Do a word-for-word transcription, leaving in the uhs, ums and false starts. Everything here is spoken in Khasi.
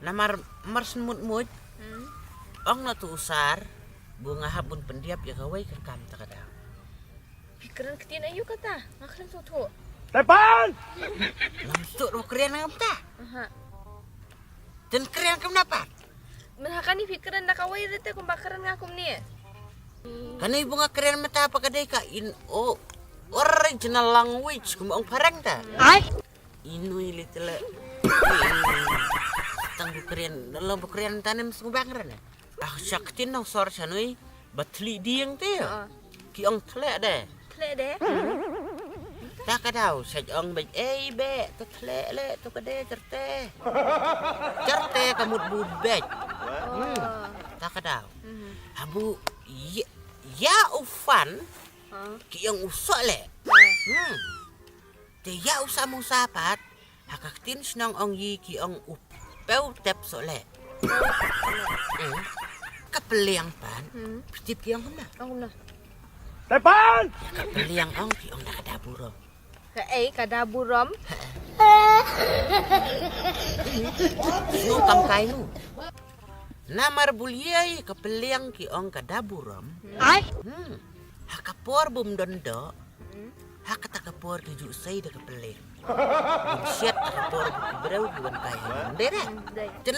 Namar mar shen mut mut. Hmm. Ong na tu usar, bu nga hap bun pendiap ya kawai ke kam ta ka daw. Phi kren ktien ayu kata, nga kren tu tu. Tepan! Nang tu ru kren ngam ta. Aha. Ten kren kam dapat. Men hakani phi kren da kawai rete kumba kren nga kumni. Kani bu nga kren mata pa ka dei ka in o original language kumba ong phareng ta. Ai. Inui little. Tang bu kren, lo bu kren tanem sung bang ren. Ah, shak tin nong sor shanui, ba thli dieng te. Ki ong thle de. Thle de. Ta ka daw, shak ong bej ei be, to thle le, to ka de cherte. Cherte ka mut bu bej. Hmm. Ta ka daw. Abu ya, ya ufan, ki ong usok le. Hmm. Te ya u samosa pat, ha ka ktien shnong ong yi ki ong u pew tep so le. Eh, ka peliang pan, pitip ki ong kumna. Ong kumna. Tepan! Ya ka peliang ong ki ong da ka daburom. Ka ei ka daburom? Snu kam kai nu. Namar buliai ka peliang ki ong ka daburom. Ai. Hmm. Ha ka por bum don do. Ha kata ka por ki ju sei da ka peliang. Bun siat ha ka por bu ki breu ki wan kai ha de de. Dei. Ten